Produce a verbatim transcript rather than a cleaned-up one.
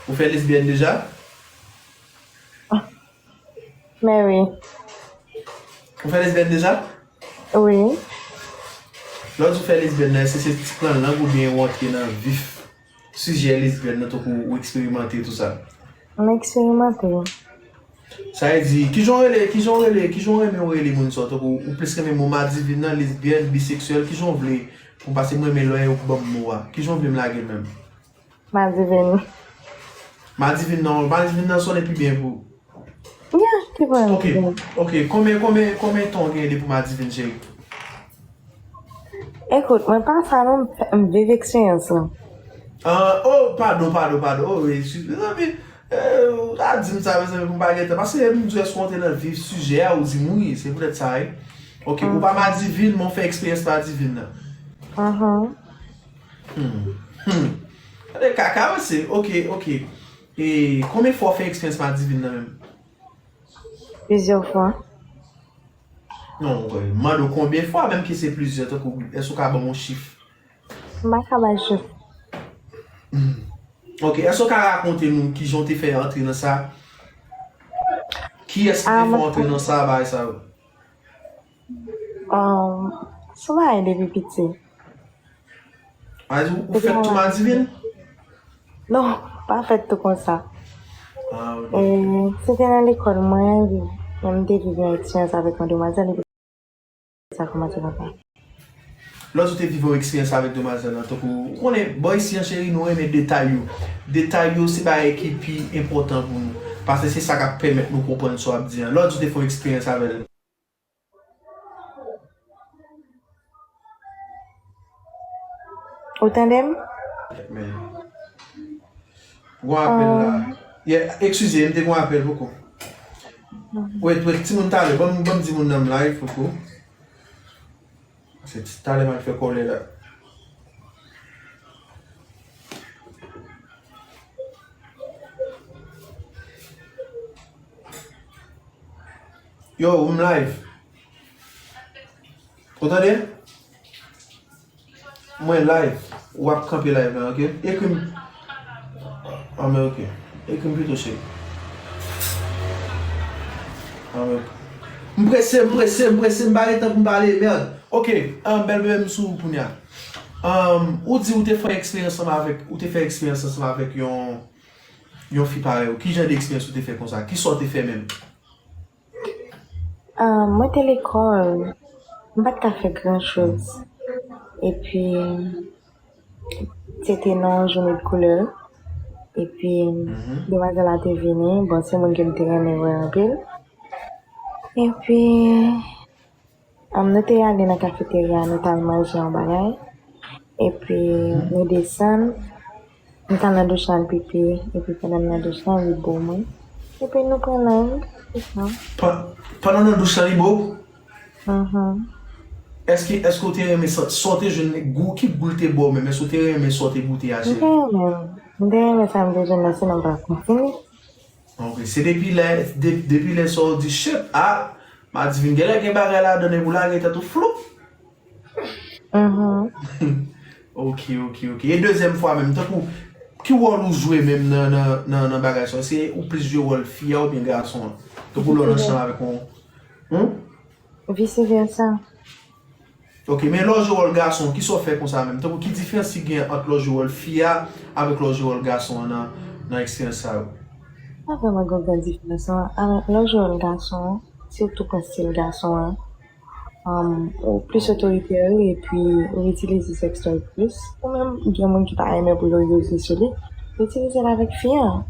Ou fè lesbyèn deja? Men wi. Ou fè lesbyèn deja? Wi. Lè w di w fè lesbyèn nan, èske se ti pran lang oubyen w antre nan vif sijè lesbyèn nan, tankou ou eksperimante tou sa? M eksperimante. Sa vle di, kijan w rele, kijan w rele, kijan w renmen w rele moun sa, tankou ou plis renmen mo madivin nan, lesbyèn, biseksyèl, kijan w vle pou, paske mwen renmen lè w ban m mo a. Kijan w vle m lage l menm? Madivin. Madivin nan, madivin nan sonnen pi byen pou ou. Ya, ki pwoblèm? Ok, ok. Konbyen, konbyen, konbyen tan w gen depi w madivin, cheri? Ekout, mwen pa sa non, m viv eksperyans lan. Ah, oh, padon, padon, padon. Oh, wi, si, mezanmi, eh, ou ta di m sa, mezanmi, pou m pa gentan. Paske m di w, èske w antre nan vif sijè a, ou di m wi, se poutèt sa, wi. Ok, ou pa madivin, men w fè eksperyans madivin nan. Mhm. Hmm. Hmm. Gade kaka, mesye. Ok, ok. E konbyen fwa w fè eksperyans madivin nan menm? Plizyè fwa. Non, mwen mande w konbyen fwa, menm ke se plizyè, tankou, èske w ka ban m yon chif? M pa ka bay chif. Hmm. Ok, èske w ka rakonte nou kijan w te fè antre nan sa? Kiyès ki te fè w antre nan sa, bagay sa yo? Um, se yon bagay depi piti. A di, ou fèt tou madivin? Non, pa fèt tou konsa. Ah, ok. E, se te nan lekòl mwen, mwen te viv yon eksperyans avèk yon demwazèl, epi sa kòmanse konsa. Lè w te viv yon eksperyans avèk demwazèl lan, tankou, ou konnen, bò isi an, cheri, nou renmen detay yo. Detay yo, se bagay ki pi enpòtan pou nou. Paske se sa k ap pèmèt nou konprann sa w ap di an. Lè w te fè yon eksperyans avè l. Ou tande m? Men. Gon apèl la. Yeah, eskize, m te gon apèl poko. Wait, wait, timoun talè. Ban m, ban m di moun nan m live poko. Se ti talè m al fè kòlè la. Yo, m live. Ou tande? Mwen live. W ap kanpe live la, ok? Ekri m. Ah, men ok. Ekri m pito, cheri. Ah, men ok. M prese, m prese, m prese, m pa gen tan pou m pale, mèd. Ok, ah, bèl bebe, m sou ou kounye a. Ah, ou di ou te fè eksperyans ansanm avèk, ou te fè eksperyans ansanm avèk yon, yon fi parèy ou. Ki jan de eksperyans ou te fè konsa? Kisa w te fè menm? Ah, mwen te lekòl, m pa t ka fè gran choz. Epi, se te nan yon jounen de koulè. Epi, demwazèl la te vini. Bon, se moun ke m te renmen wè anpil. Epi, Am, nou te ale nan kafeterya, nou t al manje yon bagay. Epi, nou desann, nou t al nan douch la, n pipi. Epi, pandan m nan douch la, li bo mwen. Epi, nou pran lang, se sa. Pa-, pandan nan douch la, li bo w? Mhm. Èske, èske w te renmen sa, sa w te jwenn, gou, ki gou l te ba w menm? Èske w te renmen sa w te goute a, cheri? M te renmen. M te renmen sa m te jwenn nan, sinon m pa t ap kontinye. Ok, se depi lè, de-, depi lè sa w di, shit, ah, Madivin genlè gen bagay ladan l epi w lage tèt ou floup. Mhm. Ok, ok, ok. E dezyèm fwa menm, tankou, ki wòl ou jwe menm nan, nan, nan, nan bagay sa? Se ou plis jwe wòl fi a oubyen gason an? Tankou lè w nan chanm avèk yon, hmm? Vice versa. Ok, men lè w jwe wòl gason, kisa w fè konsa menm? Tankou, ki diferans ki gen ant lè w jwe wòl fi a avèk lè w jwe wòl gason an nan, nan eksperyans sa yo? Pa vrèman gen yon gran diferans non. Avèk lè w jwe wòl gason an, se ou tou pran stil gason an. Anm, ou plis otoritè wi, epi ou itilize sèks la plis. Ou menm, gen moun ki pa renmen pou yo use sou li, yo itilize l avèk fi an.